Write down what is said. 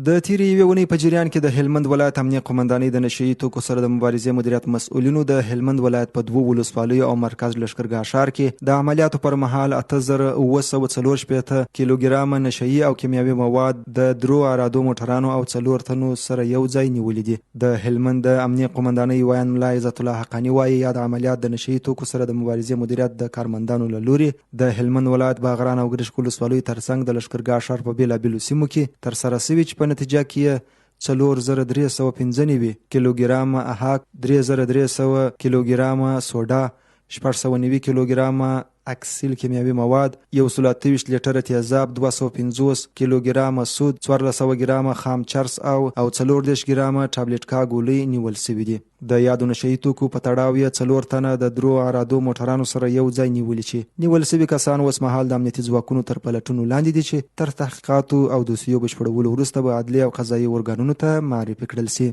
د تېرې یوې اونۍ په جریان کې د هلمند ولایت امنیه قومندانۍ د نشه یي توکو سره د مبارزې مدیریت مسؤلینو د هلمند ولایت په دوو ولسوالیو او مرکز لښکرګاه ښار کې د عملیاتو پر مهال 8764 کیلوګرامه نشه یي او کیمیاوي مواد د درو عرادو موټرانو او څلور تنو سره یو ځای نیولي دي. د هلمند د امنیه قومندانۍ ویاند ملا عزت الله حقاني وايي، یاد عملیات د نشه یي توکو سره د مبارزې مدیریت د کارمندانو له لوري د هلمند ولایت باغران او ګرشک ولسوالیو ترڅنګ د لښکرګاه ښار په بېلابېلو سیمو کې ترسره شوي چې په نتیجه کې یې 4395 کیلوګرامه اهاک، 3300 کیلوګرامه سوډا، 690 کیلوګرامه اکسیل کیمیاوي مواد، 128 لیټره تیزاب، 250 کیلوګرامه سود، 1400 ګرامه خام چرس او او 34 ګرامه ټابلیټکا ګولۍ نیول شوي دي. د یادو نشه یي توکو په تړاو یې څلور تنه د درو عرادو موټرانو سره یو ځای نیولي چې نیول شوي کسان اوس مهال د امنیتي ځواکونو تر پلټنو لاندې دي چې تر تحقیقاتو او دوسیو بشپړولو وروسته به عدلي او قضایي ارګانونو ته معرفي کړل شي.